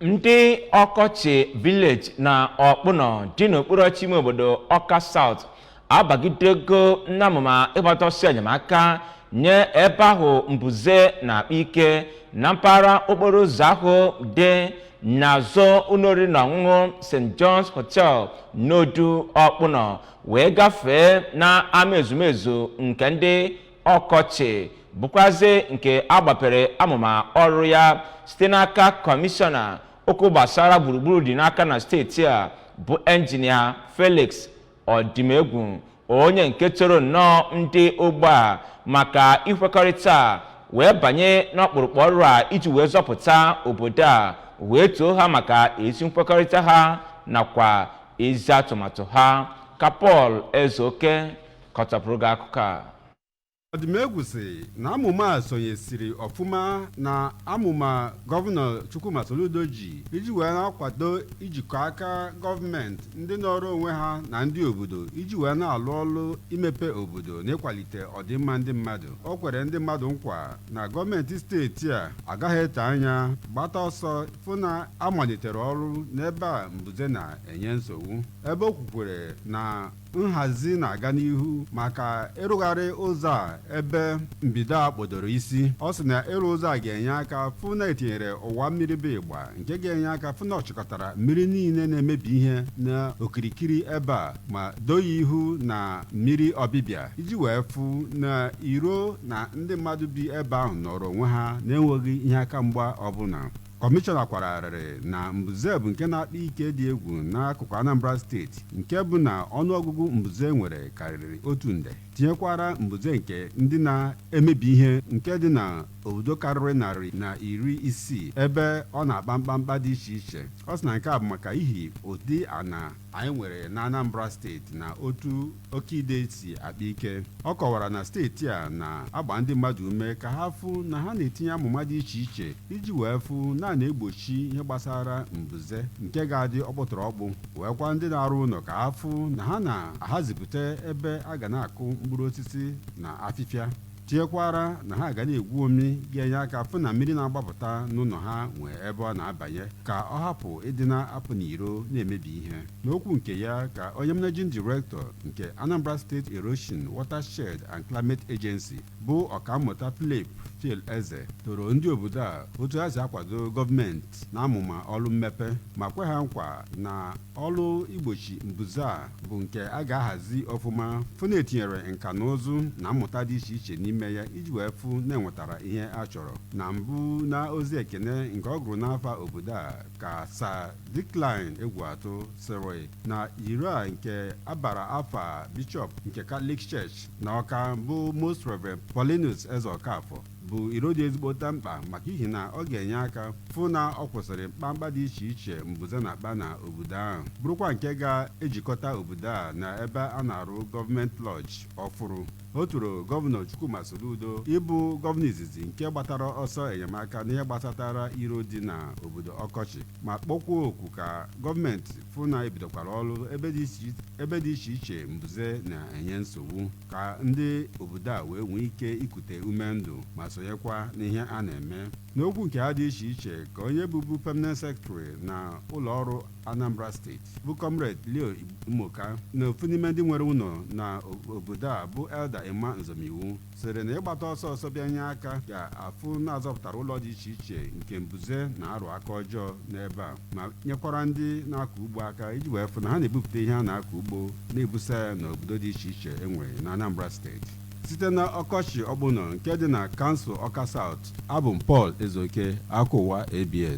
Ndị Ọkọchị Village na Ọkpụnọ dị n'okpuru ọchịchị ime obodo Ọka South abagidego n'amụma ịgbata ọsọ enyemaka nye ebe ahụ mbuze na-akpa ike na mpaghara okporo ụzọ ahụ dị n'azụ ụlọ oriri na ọṅụṅụ St. John's Hotel n'Odu Ọkpụnọ wee gafee na ama ezumezu nke ndị Ọkọchị, bụkwazi nke agbapere amụma ọrụ ya site n'aka kọmishọna okwu gbasara gburugburu dị n'aka na steeti a, bụ Enjinia Felix Ọdịmegwu, onye nke toro nnọọ ndị ogbe a maka ikwekọrịta wee banye n'ọkpụrụkpụ ọrụ a iji wee zọpụta obodo a, wee too ha maka ezi nkwekọrịta ha nakwa ezi atụmatụ ha. Ka Paul Ezeoke kọtapụrụ gị akụkọ a. Ọdịmegwu sị na amụma a sonyesiri ọfụma na amụma Gọvanọ Chukwuma Soludo ji iji wee na-akwado ijikọ aka gọọmenti, ndị nọrọ onwe ha na ndị obodo iji wee na-alụ ọlụ imepe obodo na ịkwalite ọdịmma ndị mmadụ. O kwere ndị mmadụ nkwa na gọọmenti steeti a agaghị ete anya gbata ọsọ fụ na amalitere ọrụ n'ebe a mbuze na-enye nsogbu, ebe o kwukwere na nhazi na-aga n'ihu maka ịrụgharị ụzọ a ebe mbido a kpọdoro isi. Ọ sị na ịrụ ụzọ a ga-enye aka fụ na etinyere ụwa mmiri bụ ịgba nke ga-enye aka fụ na ọ chịkọtara mmiri niile na-emebi ihe n'okirikiri ebe a ma doo ya ihu na mmiri ọbịbịa, iji wee fụ na iro na ndị mmadụ bi ebe ahụ nọrọ onwe ha na-enweghị ihe aka mgba ọbụla. Kọmishọna kwara arịrị na mbuze bụ nke na-akpa ike dị egwu n'akụkụ Anambra Steeti, nke bụ na ọnụọgụgụ mbuze nwere karịrị 1 nde, tinyekwara mbuze nke ndị na-emebi ihe nke dị na obodo karịrị 160 ebe ọ na-akpa mkpamkpa dị iche iche. Ọ sị na nke a bụ maka ihi ụdị ana anyị nwere na Anambra Steeti na otu oke ide si akpa ike. Ọ kọwara na steeti a na-agba ndị mmadụ ume ka ha fụ na ha na-etinye amụma dị iche iche iji wee fụ na na-egbochi ihe gbasara mbuze nke ga-adị ọkpụtọrọkpụ, wee kwa ndị na-arụ ụlọ ka ha fụ na ha na-ahazipụta ebe a ga na-akụ mkpụrụ osisi na afịfịa, tinyekwara na ha ga na-egwu omi ga-enye aka fụ na mmiri na-agbapụta n'ụlọ ha nwee ebe ọ na-abanye, ka ọ hapụ ịdị na-apụ n'iro na-emebi ihe. N'okwu nke ya, ka onye managing director nke Anambra State Erosion, Watershed and Climate Agency, bụ Ọkammụta Philip Phil Eze, toro ndị obodo a otu ha si akwado gọọmenti na amụma ọrụ mmepe, ma kwe ha nkwa na ọrụ igbochi mbuze a bụ nke a ga-ahazi ọfụma, fụ na etinyere nka na ụzụ na mmụta dị iche iche n'ime ya iji wee fụ na enwetara ihe a chọrọ. Na mbụ, na ozi ekene nke ọ gụrụ n'afa obodo a, ka Sir Decline Egwuatụ sịrị na iro a nke abara afa bishọp nke Catholic Church na Ọka, bụ Most Reverend Paulinus Ezeokafọ, bụ iro dị ezigbo mkpa, maka ihi na ọ ga-enye aka fụ na ọ kwụsịrị mkpamkpa dị iche iche mbuze na-akpa na obodo ahụ, bụrụkwa nke ga-ejikọta obodo a na ebe a na-arụ Government Lodge ọfụrụ. O toro Gọvanọ Chukwuma Soludo ịbụ gọvanọ izizi nke gbatara ọsọ enyemaka n'ihe gbasatara iro dị na obodo Ọkọchị, ma kpọkwuo oku ka gọọmenti fụ na ebidokwara ọrụ ebe dị iche iche mbuze na-enye nsogbu, ka ndị obodo a wee nwee ike ikute ume ndụ ma sonyekwa n'ihe a na-eme. N'okwu nke ha dị iche iche, ka onye bụbu permanent secretary na ụlọọrụ Anambra Steeti, bụ Comrade Leo Imoka, na ofu n'ime ndị nwere ụlọ na obodo a, bụ Elder Emma Nzomiwu, sịrị na ịgbata ọsọ ọsọ bịa nye aka ga-afụ na-azọpụtara ụlọ dị iche iche nke mbuze na-arụ aka ọjọọ n'ebe a, ma nyekwara ndị na-akọ ugbo aka iji wee fụ na ha na-ebupụta ihe a na-akọ ugbo na-ebusa ya n'obodo dị iche iche enwere na Anambra Steeti. Site na Ọkọchị Ọgbụnọ nke dị na kansụl Ọka South, abụ m Paul Ezeoke, akụwa ABS.